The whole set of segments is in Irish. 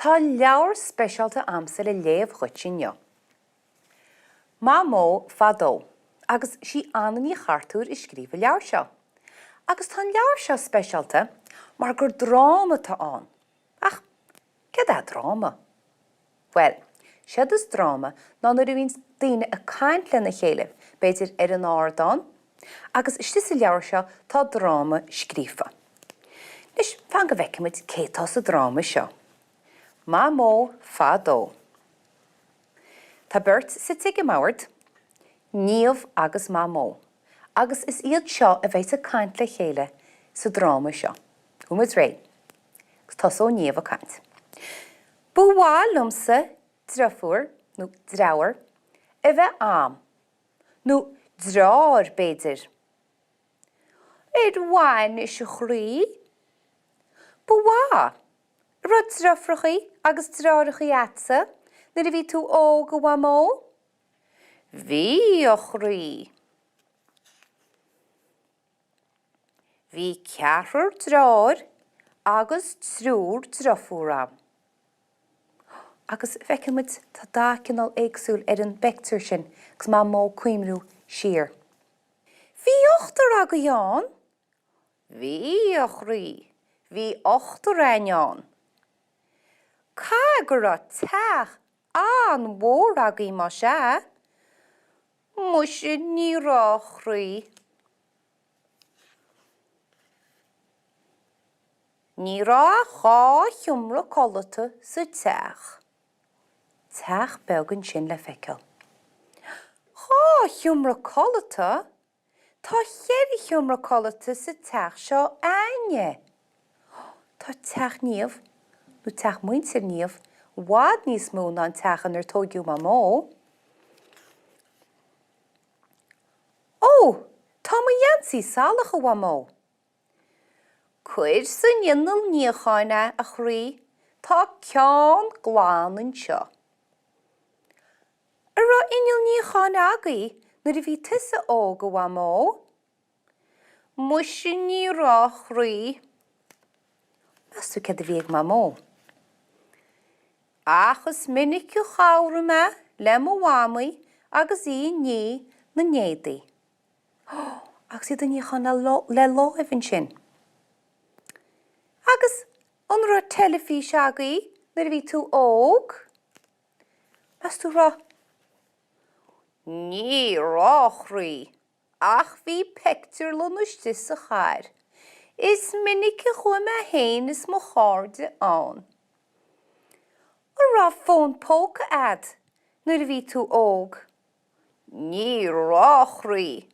Tá leabhar speisialta a'msa le léamh dhuit inniu. Mamó Fadó, agus sí Anna Ní Chartúir a scríobh an leabhar seo. Agus tá an leabhar seo speisialta mar gur dráma atá ann. Ach céard é dráma? Bhuel, séard is dráma ná nuair a bhíonns daoine ag caint lena chéile, b'fhéidir ar an ardán, agus istigh sa leabhar seo tá dráma scríofa. Anois, fan go bhfeicfidh muid cé tá sa dráma seo. Mamó Fadó. Tá beirt sa tigh ag an mbord, Niamh agus Mamó, agus is iad seo a bheas ag caint le chéile sa dráma seo. Bhfuil muid réidh? Agus tosóidh Niamh ag caint. Ba mhaith liomsa driofúr, nó dreabhar, a bheith a'm, nó dreáir, b'fhéidir. Ar mhaith anois a chroí? Ba mhaith. An raibh driofrachaí agus dreárachaí a'dsa nuair a bhí tú óg, a Mhamó? Bhí, a chroí. Bhí ceathrar dreáir agus triúr driofúr a'm. Agus feiceann muid, tá dath cineál éagsúil ar an bpeictiúr sin agus Mamó ag cuimhniú siar. Bhí ochtar agaibh ann? Bhí, a chroí, bhí ochtar a'inn ann. Caithfidh go raibh teach an-mhór agaibh más ea? Muise ní raibh a chroí. Ní raibh ach 2 sheomra codlata sa teach. Teach beag ansin le feiceáil. 2 sheomra codlata? Tá cheithre sheomra codlata sa teach seo a'inne. Tá teach Niamh, nó teach muintir Niamh, i bhfad níos mó ná an teach inar tóigeadh Mamó. Ó, tá mo gheansaí salach, a Mhamó. Cuir san inneall níocháin é, a chroí, tá ceann glan anseo. An raibh inneall níocháin agaibh nuair a bhí tusa óg, a Mhamó? Muise ní raibh, a chroí. Meas tú céard a bhí ag Mamó? Ach is minic a chabhraigh mé le mo mhamaí agus í ag ní na n-éadaí. Ó, agus iad ag níochán le láimh ansin. Agus an raibh teilifís agaibh nuair a bhí tú óg? Meas tú raibh? Ní raibh, a chroí, ach bhí peictiúrlann istigh sa charr. Is minic a chuaigh mé féin is mo chairde ann. An raibh fón póca a'd nuair a bhí tú óg? Ní raibh, a chroí.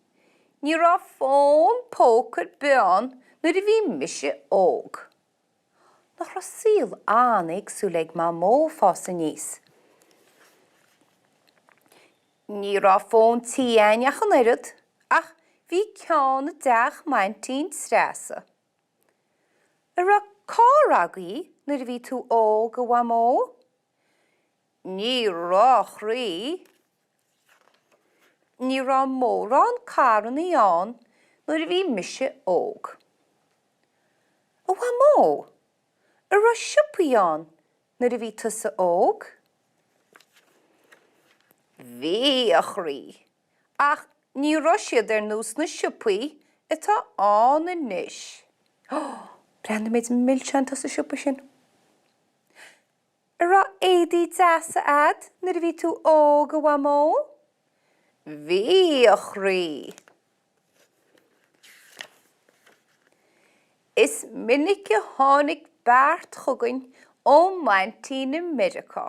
Ní raibh fón póca ar bith ann nuair a bhí mise óg. Nach raibh saol an-éagsúil ag Mamó ag fás aníos? Ní raibh fón tí a'inn ach an oiread, ach bhí ceann i dteach m'aintín Treasa. An raibh carr agaibh nuair a bhí tú óg, a Mhamó? Ní raibh, a chroí. Ní raibh mórán carrannaí ann nuair a bhí mise óg. A Mhamó, an raibh siopaí ann nuair a bhí tusa óg? Bhí, a chroí, ach ní raibh siad ar nós na siopaí atá ann anois. Ó, breathnaigh an méid milseáin atá sa siopa sin. An raibh éadaí deasa a'd nuair a bhí tú óg, a Mhamó? Bhí, a chroí. Is minic a tháinig beart chugainn ó m'aintín i Meiriceá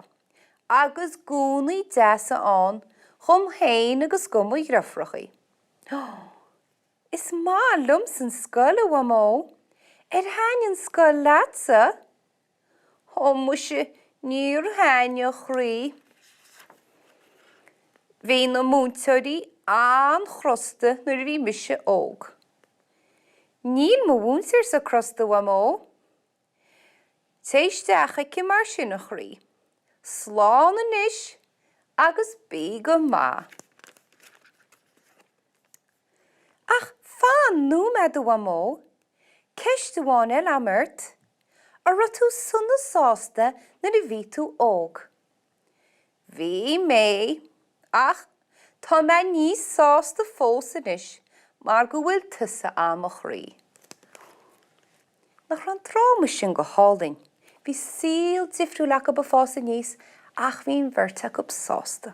agus gúnaí deasa ann dhom féin agus go mo dhriofrachaí. Is maith liomsa an scoil, a Mhamó. Ar thaitin an scoil leatsa? Ó muise, níor thaitin, a chroí. Bhí na múinteoirí an-chrosta nuair a bhí mise óg. Níl mo mhúinteoirsa crosta, a Mhamó. Téigh isteach aici mar sin, a chroí. Slán anois agus bí go maith. Ach fan nóiméad, a Mhamó. Ceist amháin eile a'm ort. An raibh tú sona sásta nuair a bhí tú óg? Bhí mé, ach tá mé níos sásta fós anois mar go bhfuil tusa i mo chroí. Nach raibh an dráma sin go hálainn? Bhí saol difriúil acu ag fás aníos ach bhí an bheirt acu sásta.